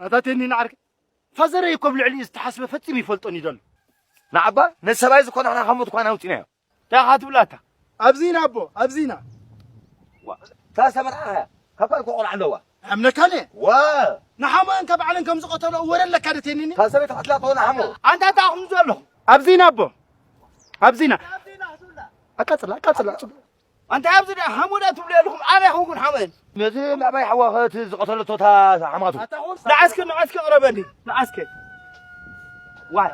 ኣታ ቴኒ ንዓርከይ። ፋዘረይ እኮ ኣብ ልዕሊ ዝተሓስበ ፈጺሙ ይፈልጦን እዩ ዘሎ። ንዓባ ነሰባይ ዝኾነ ንሕና ካብ ሞት እኳ ኣውጺናዮ። እንታይ ኢኻ ትብላታ? ኣብዚና ኣቦ፣ ኣብዚና። ዋ፣ እታ ሰበትካ እያ። ካብ ካልእ እኮ ቆልዓ ኣለዋ። ኣምነካለ? ዋ። ንሓሞን ካብ ዓለን ከም ዝቐተሎ ወረ ኣለካ ዶ ቴኒኒ? እታ ሰበይቲ ቀትላቶ ንሓሞ። ኣንታ እንታይ ኢኹም ዘለኹም? ኣብዚና ኣቦ። ኣብዚና። ኣቃጽላ፣ ኣቃጽላ። ኣንታ ኣብዚ ዳ ሓሞ ዳ ትብሉ ኣለኹም? ኣነ ይኹንኩን ሓመል። ነዚ ምዕባይ ሓዋ እቲ ዝቐተለቶ እታ ሓማቱ። ንዓስከ፣ ንዓስከ ቅረበኒ። ንዓስከ። ዋይ።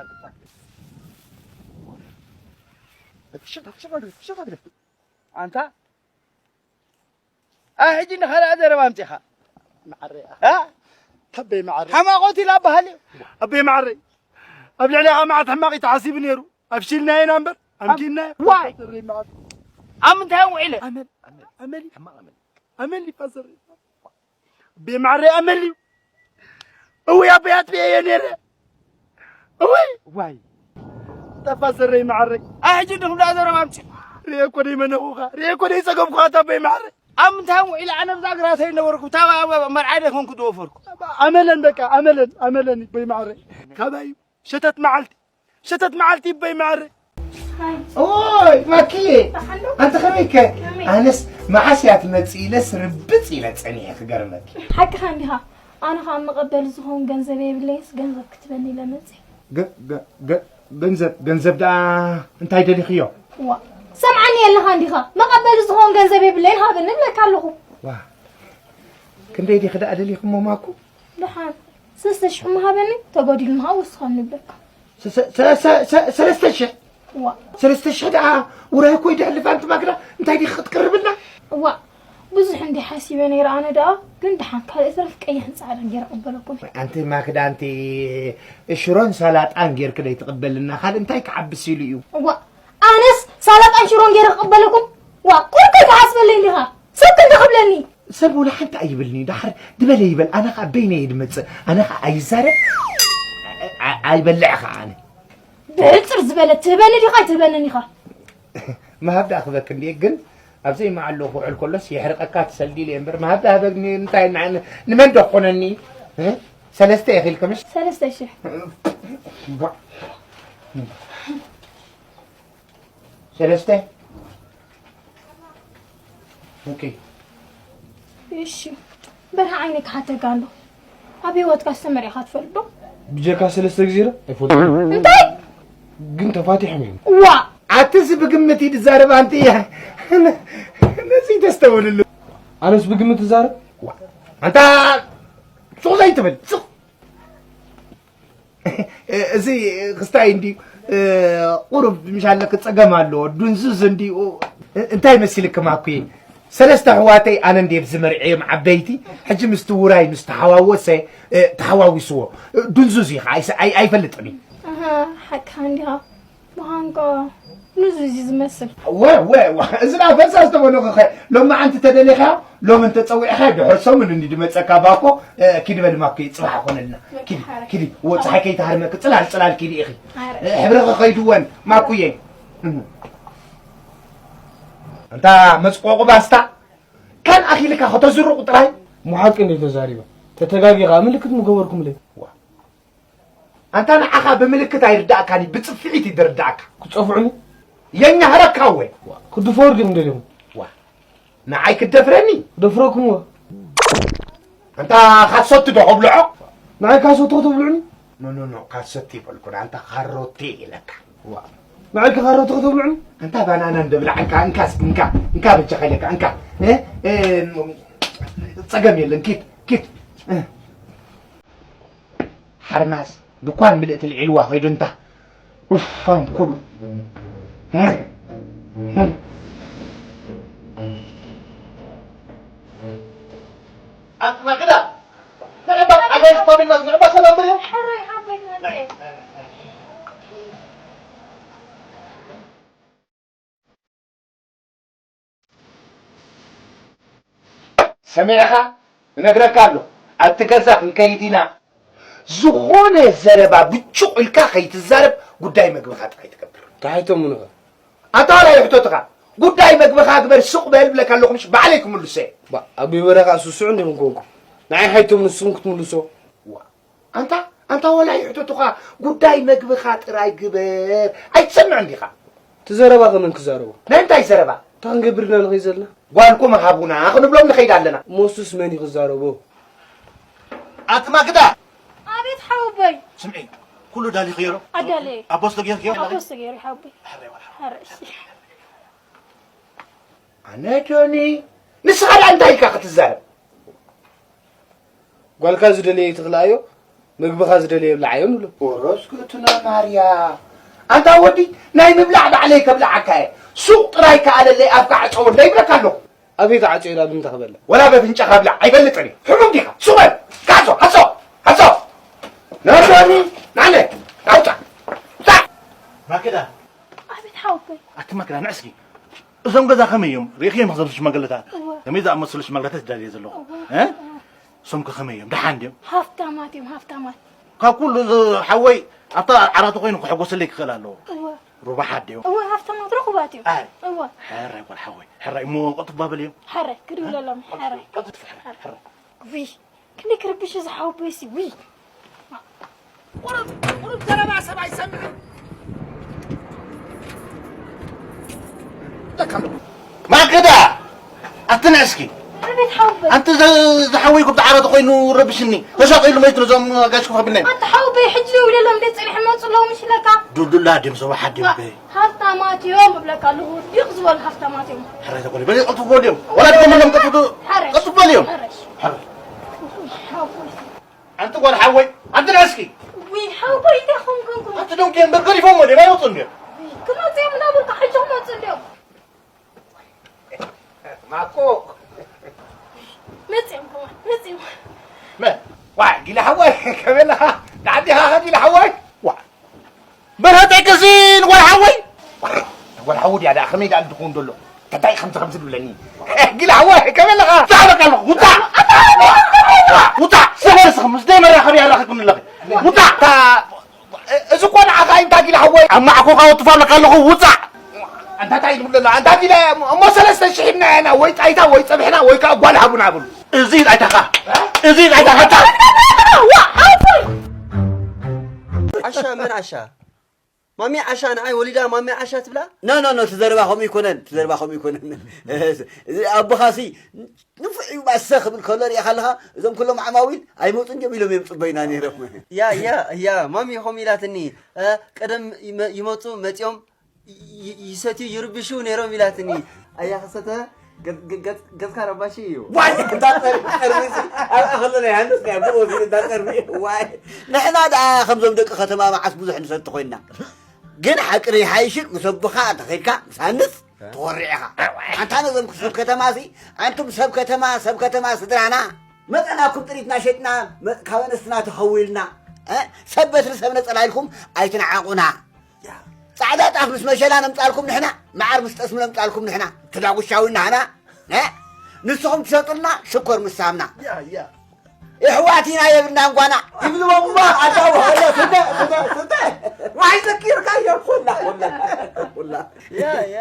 ኣንታ ኣ፣ ሕጂ ንኻልኣ ዘረባ ኣምጺኻ። መዓረይ፣ ኣ? ተበይ መዓረይ። ሓማቕ ሆቴል ኣበሃል እዩ። ኣበይ መዓረይ። ኣብ ልዕሊኻ መዓት ሕማቕ እዩ ተሓሲቡ ነይሩ። ኣፍሺልናዮ ኢና እምበር፣ ኣምኪንናዮ። ዋይ። ተበይ መዓረይ። ኣብ ምንታይ ውዒለ? ኣመል፣ ኣመል፣ ኣመል እዩ። ሕማቕ ኣመል። ኣመል እዩ ፋዘር። ኣበይ መዓረይ ኣመል እዩ። እውይ ኣበይ ኣጥፊኤዮ ነይረ። እውይ። ዋይ። ጠፋ ዘረይ መዓረይ። ኣይ፣ ሕጂ እንዲኹም ደኣ ዘረባ ኣምጺ። ርኤ እኮ ደይመነኹኻ፣ ርኤ እኮ ደይጸገምኩኻ ኣታ ኣቦይ መዓረይ። ኣብ ምንታይ ውዒለ ኣነ ብዛ ግራተይ ነበርኩ፣ እታ መርዓይ ደይኮንኩ ዝወፈርኩ። ኣመለን በቃ፣ ኣመለን፣ ኣመለን ኣቦይ መዓረይ። ካባይ ሸተት መዓልቲ፣ ሸተት መዓልቲ ኣቦይ መዓረይ። ሃይ። ኦይ፣ ማኪ። ደሓን ዶ? ኣንተ ከመይ ከ? ከመይ? ኣነስ መዓስ እያ ትመጽእ ኢለስ ርብጽ ኢለ ጸኒሐ ክገርመኪ። ሓቅኻ እንዲኻ። ኣነ ኸኣ መቐበሊ ዝኸውን ገንዘብ የብለይንስ ገንዘብ ክትበኒ ኢለ መጽእ። ገ-፣ ገ-፣ ገ-፣ ገንዘብ፣ ገንዘብ ደኣ እንታይ ደሊኽዮ? ዋ፣ ሰምዓኒ የለኻ እንዲኻ። መቐበሊ ዝኸውን ገንዘብ የብለይን ሃበኒ እብለካ ኣለኹ። ዋ፣ ክንደይ ዲኺ ደኣ ደሊኽሞ ማኩ? ደሓን፣ ሰለስተ ሽሕ እሞ ሃበኒ፣ ተጎዲሉ ምሃብ ወስኸኒ እብለካ። ሰ-፣ ሰ-፣ ሰ-፣ ሰ-፣ ሰ-፣ ሰለስተ ሽሕ? ዋ። ሰለስተ ሽሕ ደኣ ውራይ እኮ ይደሕልፍ ኣንቲ ማክዳ፣ እንታይ ዲኺ ክትቅርብልና? ዋ፣ ብዙሕ እንዲ ሓሲበ ነይረ ኣነ ደኣ፣ ግን ደሓን ካልእ ተረፍ ቀይሕን ጻዕዳን ገይረ እቕበለኩም። ኣንቲ ማክዳ፣ ኣንቲ ሽሮን ሰላጣን ጌርኪ ደይትቕበልና፣ ካልእ እንታይ ክዓብስ ኢሉ እዩ? ዋ፣ ኣነስ ሰላጣን ሽሮን ገይረ ክቕበለኩም? ዋ፣ ቁርቁር ክሓስበለይ እንዲኻ። ሰብ ክንዲ ክብለኒ። ሰብ ወላ ሓንቲ ኣይብልኒ። ደሓር ድበለ ይበል። ኣነ ኸዓ በይነ እየ ድመጽእ። ኣነ ኸዓ ኣይዛረብ፣ ኣ-፣ ኣ-፣ ኣይበልዕ ኸዓ ኣነ። ብሕጽር ዝበለ ትህበኒ ዲኻ ኣይትህበንን ኢኻ? ምሃብ ደኣ ክበክ እንድየ፣ ግን ኣብ ዘይመዓልኡ ክውዕል ከሎስ የሕርቐካ ትሰልዲ ኢለ እየ እምበር፣ ምሃብ ደኣ ህበኒ እንታይ ን-፣ ንመን ዶ ክኾነኒ? እ? ሰለስተ ኢኺ ኢልክምሽ? ሰለስተ ሽሕ። ሰለስተ? ኦኬ። እሺ፣ በርሃ ዓይነይ ክሓተካ ኣሎ። ኣብ ህይወትካ ዝተመርዕኻ ትፈልጥ ዶ? ብጀካ ሰለስተ ግዜ ዶ? ኣይፈልጥን። እንታይ? ግን ተፋቲሖም እዮም። ዋ! ኣቲ እዚ ብግምት እዩ ዝዛረብ ኣንቲ። ነዚ ተስተውልሉ። ኣነስ ብግምት እዛረብ? ዋ! ኣንታ ሱቕ ዘይትብል፣ ሱቕ። እዚ ክስታይ እንዲ ቁሩብ ምሽ ኣለክ ጸገም ኣለዎ። ዱንዙዝ እንዲ እንታይ መሲልክ ማኩይ? ሰለስተ ኣሕዋተይ ኣነ እንዲ ብዝመርዕዮም ዓበይቲ፣ ሕጂ ምስቲ ውራይ ምስ ተሓዋወሰ፣ ተሓዋዊስዎ። ዱንዙዝ ኢኻ፣ ኣይስ-፣ ኣይ-፣ ኣይፈልጥን እዩ። ኣሃ፣ ሓቅኻ እንዲኻ። ምዃንካ ኑዙዝ እዩ ዝመስል። ወ-፣ ወ-፣ ወ-፣ እዚ ደኣ ፈሳ ዝተበለኹ ኸ፣ ሎማዓንቲ ተደሊኻ፣ ሎሚ እንተጸዊዕኻ፣ ድሕሪ ሰሙን እንዲ ድመጸካ ባኮ፣ እ፣ ኪድ በል ማኩ፣ ጽባሕ ኮነልና። ኪዲ፣ ኪዲ፣ ወ-፣ ጸሓይ ከይትሃርመኪ፣ ጽላል፣ ጽላል ኪዲ ኢኺ። ኣረ። እ፣ ሕብርኺ ኸይድወን፣ ማኩየ። እም። ኣንታ መጽቆቑ ባስታ፣ ካን ኣኺልካ ከተዝርቑ ጥራይ። እሞ ሓቂ እንደ ተዛሪባ፣ ተተጋጊኻ፣ ምልክት ምገበርኩምለይ። ዋ። ኣንታ ንዓኻ ብምልክት ኣይርዳእካን እዩ፣ ብጽፍዒት እዩ ዝርዳእካ። ክጸፍዑኒ? የኛ ህረካ ወይ? ክድፈሩ ድዮም ደልዮም? ዋ፣ ንዓይ ክደፍረኒ? ክደፍረኩም ወ? ኣንታ ካሶት ዶ ከብልዖ? ንዓይ ካሶት ክትብልዑኒ? ኖ፣ ኖ፣ ኖ፣ ካሶት ይበልኩን፣ ኣንታ ካሮቴ ኢለካ። ዋ፣ ንዓይ ካሮቴ ክትብልዑኒ? ኣንታ ባናና እንደብላዕካ፣ እንካ እስኪ፣ እንካ፣ እንካ በጃኻ ኢለካ፣ እንካ። እ? እ፣ ጸገም የለን፣ ኪድ፣ ኪድ። እ። ሓርማዝ ድኳን ምልእቲ ልዒልዋ ኸይዱ እንታ። ኡፍ፣ ኣንኩሉ። ኣጥናቅዳ። ንዕባ ዓገዝ ተቢልና፣ ንዕባ ሰላም ብለያ። ሕራይ ሓበይ ናተይ። ሰሚዕኻ? እነግረካ ኣለኹ። ኣብቲ ገዛ ክንከይድ ኢና። ዝኾነ ዘረባ ብጩቕ ኢልካ ከይትዛረብ፣ ጉዳይ መግብኻ ጥራይ ትገብር። እንታይ ሓይቶም ንኸ? ኣታ ዋላ ይሕተትኻ። ጉዳይ መግብኻ ግበር፣ ስቕ በል ብለካ ኣለኹ፣ ምሽ ባዕለይ ክምልሶ እየ። ባ-፣ ኣቢ በረኻ ስሱዕ እንዲኹም ኮንኩም። ንዓይ ሓይቶም ንስኹም ክትምልሶ? ዋ። ኣንታ ኣንታ ወላ ይሕተቱኻ፣ ጉዳይ መግብኻ ጥራይ ግበር። ኣይትሰምዕን ዲኻ? እቲ ዘረባ ከመን ክዛረቦ? ናይ እንታይ ዘረባ? እንታይ ክንገብር ኢና ንኸይድ ዘለና? ጓልኩም ሃቡና ክንብሎም ንኸይድ ኣለና። ሞሱስ መን እዩ ክዛረቦ? ኣቲ ማክዳ! ኣቤት ሓወቦይ። ስምዒ፣ ኩሉ ዳሊኽዮ ዶ? ኣዳለየ። ኣቦስቶ ጌርክዮ? ኣቦስቶ ገይሩ ሓወቦይ። ሕራይ ወላ። ሕራይ፣ እሺ። ኣነ ጆኒ፣ ንስኻ ደኣ እንታይ ኢልካ ክትዛረብ? ጓልካ ዝደለየ ይትኽልኣዮ፣ ምግብኻ ዝደለየ የብልዓዮ ንብሎ። ኦሮስ ክእትኖ ማርያ፣ ኣንታ ወዲ፣ ናይ ምብላዕ ባዕለይ ከብልዓካ እየ። ሱቕ ጥራይ ከኣለለይ ኣፍካ ዕጸወለይ ይብለካ ኣለኹ። ኣበይ ክዓጽዮ ኢላ ብምንታይ ክበልዕ? ወላ በፍንጫኻ ብላዕ፣ ኣይፈልጥን እየ። ሕሙም ዲኻ? ሱቕ በል! ካዞ፣ ሃሶ፣ ሃሶ! ነዶኒ፣ ናለ፣ ናውጣ! ታ! ማክዳ! ኣቤት ሓወቦይ። ኣቲ ማክዳ፣ ንዕስኪ። እዞም ገዛ ከመይ እዮም? ርኢኽዮም እዞም ሽማግለታት? እወ። ከመይ ዝኣመሰሉ ሽማግለታት ይዳለየ ዘለኹ? እወ። እ? እሶም ከ ከመይ እዮም? ደሓን ድዮም? ሃፍታማት እዮም፣ ሃፍታማት። ካብ ኩሉ ዝ-፣ ሓወይ ኣብታ ዓራቱ ኮይኑ ክሕጎሰለይ ክኽእል ኣለዎ። እወ። ሩባሓት ድዮም? እወ፣ ሃፍታማት ርኹባት እዮም። ኣይ። እወ። ሕራይ ጓል ሓወይ፣ ሕራይ እሞ ቅልጥፍ በልዮም። ሕራይ፣ ክድውለሎም፣ ሕራይ። ቅልጥፍ፣ ሕራይ፣ ሕራይ። ውይ፣ ክንደይ ክርብሽ እዚ ሓወቦይሲ፣ ውይ። ቁሩብ፣ ቁሩብ ዘረባ ሰብ ኣይሰምዕን። ለካ ኣለኹ። ማክዳ! ኣቲ ንዕስኪ። ኣቤት ሓወቦይ። ኣንቲ ዘ-፣ ዝሓወይኩም ተዓረተ ኮይኑ ረብሽኒ። ተሻቒሉ መይቱ ነዞም ጋሽ ክኸብልናዮም። ኣቲ ሓወቦይ፣ ሕጂ ደው ኢለሎም፣ እንዴት ጸኒሖም መጹ ኣለዉ ምሽ ኢለካ? ዱልዱላ ድዮም፣ ሰብሓት ድዮም፣ ዋ፣ በይ። ሃፍታማት እዮም እብለካ ኣለኹ፣ ዲቕ ዝበሉ ሃፍታማት እዮም። ሕራይ ተኮኒ፣ በይ፣ ቀልጥፉ በልዮም። ወላ ትኮመሎም፣ ቀልጥፉ ዶ-፣ ሕራይ። ቀልጥፉ በልዮም። ሕራይ። ሕራይ። ሓወቦይ። ኣንቲ ጓል ሓወይ፣ ኣንቲ ንዕስኪ። ውይ፣ ሓወቦይ፣ እንታይ ኾንኩ? ኣንቲ ደንጉ እዮም፣ ገሪፎሞ ድዮም፣ ኣይወጹን ድዮም? ውይ፣ ክመጹ እዮም እናበልኩ፣ ሕጂ ክመጹ ድዮም? ማኮ። መጺኦም ከማን፣ መጺኦም። መ-፣ ዋ፣ ጊላ ሓወይ፣ ከመይ ኣለኻ? ደሓን ዲኻ ጊላ ሓወይ? ዋ። በርሀ ጠይቅሲ ንጓል ሓወይ። ጓል ሓወይ ድያ ደኣ፣ ከመይ ደኣ ዝኸውን ዘሎ? እንታይ ከምዚ ከምዚ ትብለኒ? ጊላ ሓወይ፣ ከመይ ኣለኻ? ዛዕበካ ኣለኹ፣ ውጻእ! ውጻእ! ሰበር ስኽ፣ ምስ ደይ መራኸቢ ኣራኺብኩኒ ኣለኺ። ውጻእ! እታ፣ እዚ እኮ ንዓኻ እዩ፣ እንታይ ጊላ ሓወይ? ኣብ ማዕኮኻ ወትፋ ኣለካ ኣለኹ፣ ውጻእ! ኣንታ እንታይ ትብል ዘለኻ? ኣንታ ጊላ፣ እሞ ሰለስተ ሽሕ ሂብና ኢና፣ ወይ ጣይታ፣ ወይ ጸብሕና፣ ወይ ከኣ ጓል ሃቡና በሉ። እዚ ጣይታኻ፣ እዚ ጣይታኻ፣ ታ-፣ ዋ፣ ሓወይ! ዓሻ፣ መን ዓሻ? ማሚ ዓሻ ንዓይ ወሊዳ ማሚ ዓሻ ትብላ? ኖ፣ ኖ፣ ኖ፣ እቲ ዘረባ ከምኡ ኣይኮነን፣ እቲ ዘረባ ከምኡ ኣይኮነን። እዚ ኣቦኻሲ ንፉዕ እዩ ባሰ ክብል ከሎ ሪኢኻ ኣለኻ? እዞም ኩሎም ዓማዊል ኣይመጹን ድዮም ኢሎም እዮም ጽበዩና ነይሮም። ያ፣ ያ፣ ያ፣ ማሚ ከምኡ ኢላትኒ። እ፣ ቀደም ይመ-፣ ይመጹ፣ መጺኦም ይ-፣ ይ-፣ ይሰትዩ፣ ይርብሹ ነይሮም ኢላትኒ። ኣያ ክሰተ፣ ገጽ-፣ ገጽ-፣ ገጽካ ረባሺ እዩ። ዋይ! እንዳ ጸርቢ፣ ጸርቢ እዚ፣ ኣብኣ ከሎ ናይ ሃንደስ ናይ ኣቦ ወሲዱ እንዳ ጸርቢ፣ ዋይ! ንሕና ደኣ ከምዞም ደቂ ከተማ መዓስ ብዙሕ ንሰቲ ኮይንና። ግን ሓቂ ይሓይሽን ምስ ኣቦኻ እንተ ኸይድካ፣ ምስ ሃንስ ትኾርዕ ኢኻ። ኣንታ ነዞም ሰብ ከተማሲ፣ ኣንቱም ሰብ ከተማ፣ ሰብ ከተማ ስድራና፣ መጸናኩም ጥሪትና ሸጥና፣ መ-፣ ካብ ኣንስትና ተኸዊልና፣ እ? ሰብ በትሪ ሰብ ነጸላ ኢልኩም ኣይትንዓቑና። ያ። ጻዕዳ ጣፍ ምስ መሸላ ነምጻልኩም ንሕና፣ መዓር ምስ ጠስሚ ነምጻልኩም ንሕና፣ ትዳጉሻዊ ናህና፣ እ? ንስኹም ትሸጡልና ሽኮር ምስ ሳምና። ያ፣ ያ። የሕዋት ኢና የብልናን ጓና። ይብልዎም እባ፣ ኣዳው፣ ሀለ፣ ስተ፣ ስተ፣ ስተ። ዋይ ዘኪርካዮ፣ ኩላ፣ ኩላ፣ ኩላ። ያ፣ ያ።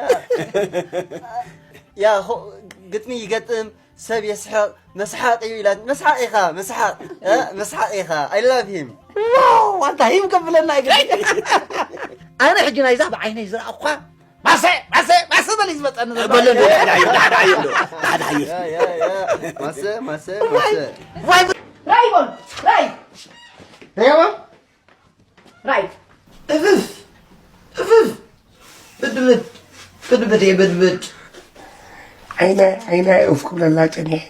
ያ፣ ሆ-፣ ግጥሚ ይገጥም፣ ሰብ የስሕቕ፣ መስሓቕ እዩ ኢላ፣ መስሓቕ ኢኻ፣ መስሓቕ፣ እ፣ መስሓቕ ኢኻ። I love him። ዋው፣ ኣንታ ሂም ከብለና እዩ። ኣነ ሕጂ ናይዛ ብዓይነይ ዝረኣኹዋ፣ ማሰ፣ ማሰ፣ ማሰ በል እዩ ዝመጸኒ ዘሎ። በሎ እንዶ፣ ዳሕዳሕዮ፣ ዳሕዳሕዮ እንዶ፣ ዳሕዳሕዮ። ያ፣ ያ፣ ያ። ማሰ፣ ማሰ፣ ማሰ። ዋይ፣ ራይ በሉ፣ ራይ። ራይ በሉ። ራይ። እፍፍ፣ እፍፍ። ብድብድ፣ ብድብድ እየ፣ ብድብድ። ዓይነ፣ ዓይነ ኡፍ ክብለላ ጸኒሐ።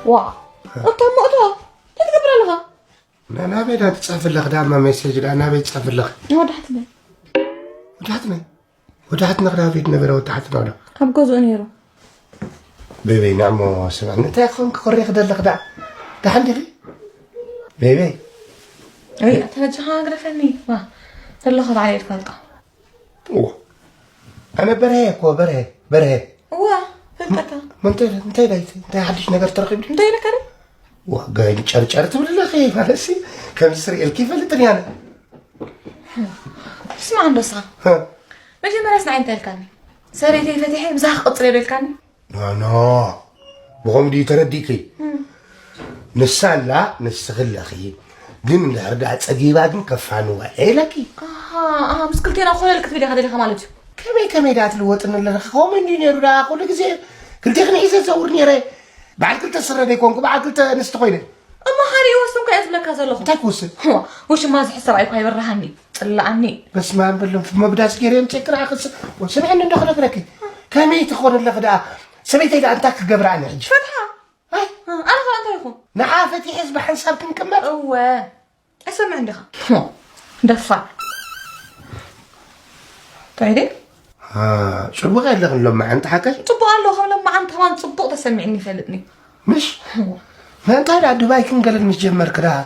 ዋ፣ እታ እሞ እታ፣ እንታይ ትገብር ኣለኻ? ና-፣ ናበይ ዳ ትጻፊ ኣለኺ? ዳማ ሜሴጅ ዳ ናበይ ትጻፊ ኣለኺ? ንወዳሕትነይ። ወዳሕትነይ? ወዳሕትና ክዳን ቤት ነበረ ወዳሕትና ወዳ። ኣብ ገዝኡ ነይሩ። ቤበይ፣ ንዕሞ ስምዕኒ፣ እንታይ ክኾን ክኾሪ ክደለኽ ደኣ? ደሓን ዲኺ? ቤበይ። ኣይ፣ ኣታ በጃኻ ግደፈኒ። ዋ፣ ዘለኹ ባዕለይ እድፈልጦ። እዎ። ኣነ በርሀ እኮ፣ በርሀ፣ በርሀ። እዋ፣ ፈልጠካ። ም-፣ እንታይ፣ እንታይ ዳይቲ? እንታይ ሓድሽ ነገር ተረኺቡ? እንታይ ኢለካ ዶ? ዋ፣ ጋይም ጨርጨር ትብል ኣለኺ፣ ማለትሲ፣ ከምዚ ስርኢ ኢልኪ ይፈልጥን እየ ኣነ። ስማዕ እንዶ ንስኻ። ሀ? መጀመርያስ ንዓይ እንታይ ኢልካኒ? ሰበይተይ ፈቲሐ ምሳኻ ክቕጽል እየ ዶ ኢልካኒ? ኖ፣ ኖ። ብኸምኡ ድዩ ተረዲእክይ? ንሳ ኣላ፣ ንስኺ ኣለኺ። ግን እንድሕር ደኣ ጸጊባ ግን ከፋንዋ እየ ኢለኪ። ኣሃ፣ ኣሃ፣ ምስ ክልቴና ኮለል ክትብል ኢኻ ደሊኻ ማለት እዩ። ከመይ ከመይ ደኣ ትልወጥኒ ኣለኺ? ከምኡ እንድዩ ነይሩ ደኣ፣ ኩሉ ግዜ ክልቴኽን ሒዘ ዘውር ነይረ። በዓል ክልተ ስረ ደይኮንኩ፣ በዓል ክልተ ኣንስቲ ኮይነ። እሞ ሓሪኡ ወስን እኮ እየ ዝብለካ ዘለኹ። እንታይ ክውስን? ዋ፣ ውሽማ ዝሕሰብ ኣይኮ ኣይበርሃኒ፣ ጽላኣኒ። በስመ ኣብ በሎም፣ መብዳስ ገይረ እዮም ጨቅራ ክስ-፣ ወይ ስምዕኒ እንዶ ክነግረኪ። ከመይ ትኾን ኣለኺ ደኣ? ሰበይተይ ደኣ እንታይ ክገብራ ኣነ ሕጂ? ፈትሓ። ኣይ። ኣነ ኸኣ እንታይ ይኹን? ንዓ ፈቲሐስ ብሓንሳብ ክንቅመጥ? እወ። ኣይሰምዕን ዲኻ? ሞ፣ ደፋር። እንታይ ድዩ? አ፣ ጽቡቕ ኣለኽን ሎማዓንቲ ሓቀይ? ጽቡቕ ኣሎ፣ ከም ሎማዓንቲ ከማን ጽቡቕ ተሰሚዕኒ ይፈልጥኒ። ምሽ? ሞ። እንታይ ደኣ ዱባይ ክንገለል ምስ ጀመርክ ደኣ፣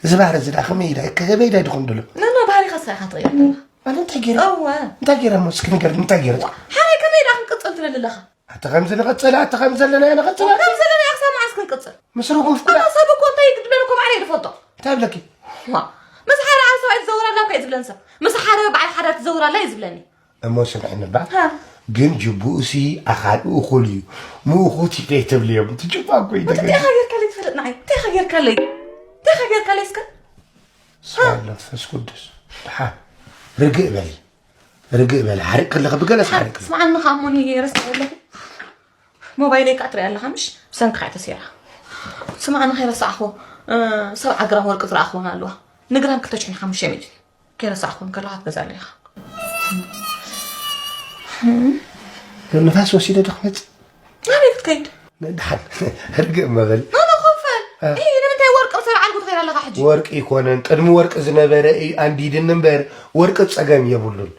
እዚ ባህሪ እዚ ደኣ ከመይ ኢዳ፣ ከመይ ኢዳ ድኹም ድሎ? ኖ፣ ኖ፣ ባህሪኻ ስኻ ኢኻ ትቕይር ዘለኻ። ኣነ እንታይ ገይረ? እወ። እንታይ ገይረ እሞ እስኪ ንገርኒ፣ እንታይ ገይረ? ዋ፣ ሓራይ ከመይ ደኣ ክንቅጽል ትደሊ ኣለኻ? ኣቲ ከም ዝንቐጽል፣ ኣቲ ከም ዘለና ንቐጽል። ከም ዘለና ክሳብ መዓስ ክንቅጽል? ምስ ረጎፍኩ ኣታ ሰብ እኮ እንታይ ይግድለኒ እኮ ባዕለይ ዝፈልጦ። እንታይ ይብለኪ? ዋ፣ ምስ ሓደ ዓብ ሰብኣይ ትዘውር ኣላ እኮ እዩ ዝብለን ሰብ። ምስ ሓደ በዓል ሓዳር ትዘውር ኣላ እዩ ዝብለኒ። እሞ ስምዕኒ እባ። ሃ። ግን ጅቡኡሲ ኣኻል እኹል እዩ። ምእኹት እዩ ከይትብልዮም። እቲ ጅቡኣ እኮ እዩ ወዲ እንታይ ተገዲሱ። ኢኻ ጌርካለይ ትፈልጥ ንዓይ? እንታይ ኢኻ ጌርካለይ? እንታይ ኢኻ ጌርካለይ እስከ? ስብሓን መንፈስ ቅዱስ። ደሓን ርግእ በሊ። ርግእ በሊ። ሓሪቕ ከለኺ ብገለስ ሓሪቕ። ስምዓኒ ከኣ እሞ እኔ ረሲዐ ኣለኹ። ሞባይለይ ከኣ ትሪኣ ኣለኻ ምሽ? ብሰንክኻ እያ ተሰይራ። ስምዓኒ ከይረሳዕኹ፣ እ፣ ሰብዓ ግራም ወርቂ ዝረኣኹወን ኣለዋ። ንግራም ክልተ ሽሕን ሓሙሽተ ሚእትን። ከይረሳዕኹወን ከለኻ ክትገዝኣለይ ኢኻ። ንፋስ ወሲደ ዶ ክመጽእ? ናበይ ክትከይድ? ደሓን ርግእ መበል። ኖ፣ ኖ፣ ኮፈል። እ። እይ፣ ንምንታይ ወርቂ ኣብ ሰብዓ ኣልጉ ትኸይድ ኣለኻ ሕጂ? ወርቂ ይኮነን፣ ቅድሚ ወርቂ ዝነበረ እዩ ኣንዲድኒ እምበር፣ ወርቂ ጸገም የብሉን።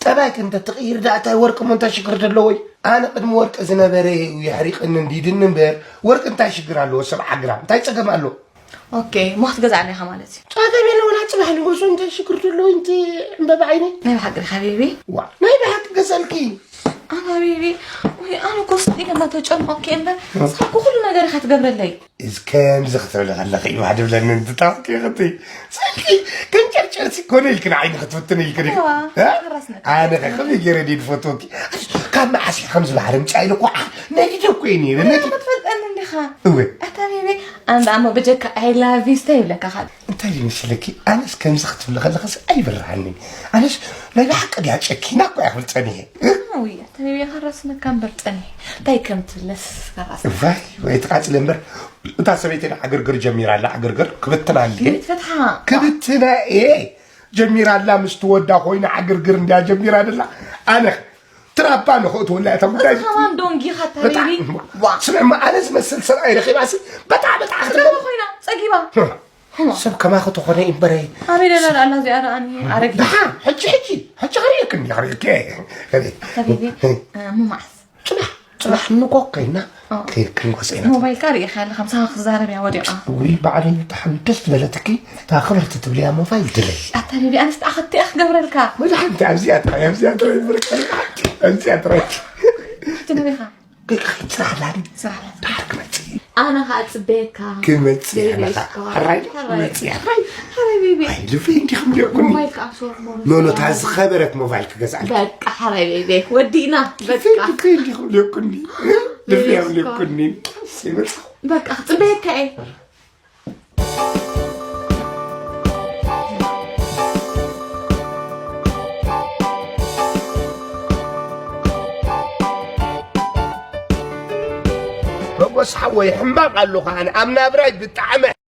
ጠባይክ እንተ ትቕይር ደኣ እንታይ ወርቂ እሞ እንታይ ሽግር ደለዎ እዩ? ኣነ ቅድሚ ወርቂ ዝነበረ እዩ የሕሪቕኒ እንዲድኒ እምበር፣ ወርቂ እንታይ ሽግር ኣለዎ? ሰብዓ ግራም እንታይ ጸገም ኣለዎ? ኦኬ፣ እሞ ክትገዝኣለይ ኢኻ ማለት እዩ። ጸገም የለውን፣ ጽባሕ ንጎሱ እንታይ ሽግር ደለዎ እዩ? እንቲ ዕምበባ ዓይነይ። ናይ ብሓቂ ዲኻ ሓቢቢ? ዋ፣ ናይ ብሓቂ ገዛልኪ። ኣነ ሓቢቢ፣ ወይ ኣነ እኮ ስቕ ኢለ እናተጨነቕኩ እየ እምበር፣ ንስኻ እኮ ኩሉ ነገር ኢኻ ትገብረለይ። እዚ ከምዚ ክትብሊ ከለኺ እዩ ባህ ድብለኒ፣ እንትታወቂ ኽቲ ስልኪ ክንጨርጨርሲ ኮነ ኢልኪ ንዓይኒ ክትፍትኒ ኢልኪ ዲኺ? እዋ፣ እ? ሓራስ ነካ። ኣነ ኸ ከመይ ገይረ ድየ ዝፈትወኪ? ካብ መዓስ እዩ ከምዚ ባህሪ ምጻእ ኢለ እኮ፣ ዓ-፣ ነዲደ እኮ እየ ነይረ፣ ነዲ-፣ ክትፈልጠኒ እንዲኻ። እወ። ኣታ ቤቢ፣ ኣነ ደኣ እሞ ብጀካ I love you ስታይ ይብለካ ካብ። እንታይ ድዩ መሲለኪ? ኣነስ ከምዚ ክትብሊ ከለኽስ ኣይብርሃንን። ኣነስ ናይ ብሓቂ ድያ ጨኪና እኮ እያ ክብል ጸኒሐ። ውይ፣ ኣታ ቤቢ፣ ከራስነካ እምበር ጸኒሐ። እንታይ ከም ትብለስ ከራስ። እዋይ፣ ወይ ትቃጽለ እምበር። እታ ሰበይቲ ዕግርግር ጀሚራ ኣላ፣ ዕግርግር ክብትና እንድየ። ግን ትፈትሓ። ክብትና እየ። ጀሚራ ኣላ፣ ምስ ትወዳ ኮይና ዕግርግር እንድያ ጀሚራ ደላ። ኣነ ትራባ ንኽእትወላ እታ ጉዳይ። ኣታ ከማን ዶንጊኻ እታ በጣዕሚ ቤቢ። ዋ። ስምዕማ፣ ኣነ ዝመስል ሰብኣይ ረኺባሲ በጣዕ በጣዕ ክትብል። ጸጊባ ኮይና፣ ጸጊባ። ሰብ ከማኺ ተኾነ እዩ እምበረይ። ኣበይ ደላ ኣላ እዚኣ ደኣ፣ ኣረጊት። ደሓን፣ ሕጂ፣ ሕጂ፣ ሕጂ ክርእየኪ እንዲ፣ ክርእየኪ። ክርእየኪ። ኣታ ቤቢ፣ እ፣ እሞ መዓስ? ጽባሕ፣ ጽባሕ ንኮ ከይና፣ ኦ። ከይ-፣ ክንጎሰ ኢና። ሞባይልካ ርኢኻ ኣለኻ፣ ምሳኻ ክዛረብ እያ ወዲቓ። ውይ፣ ባዕለይ ብጣዕሚ ደስ ዝበለትኪ፣ እታ ክብርቲ ትብልያ ሞባይል ድለይ። ኣታ ቤቢ፣ ኣነስ ደኣ ከቲ እያ ክገብረልካ። መድሓንቲ ኣብዚኣ ጥራይ፣ ኣብዚኣ ጥራይ ይብርካ። ኣብዚኣ ጥራይ። ትንቢኻ? ገለ ኸይድ ስራሕ ኣላ ድዩ? ስራሕ ኣላ። ድሓር ክመጽእ። ኣነ ኸኣ ጽበየካ። ክመጽእ ኣነ ኸኣ። ቤቢ፣ ሕራይ፣ ሕራይ። ክመጽእ፣ ሕራይ። ሕራይ ቤቢ። ኣይ፣ ልበይ እንዲኹም ዲኹም። ሞባይል ከኣ ሶር ሞባይል ኖ፣ ኖ፣ ከኣ እታ ዝኸበረት ሞባይል ክገዝኣልኪ። በቃ፣ ሕራይ ቤቢ። ወዲእና። በቃ። ልበይ እንዲኹም ዲኹም። ልበይ ቤቢ፣ እስኮ። ዲኹም። በቃ፣ ክጽበየካ እየ። መጎስ ሓወይ፣ ሕማቕ ኣለኹ ኣነ። ኣብ ናብራይ ብጣዕሚ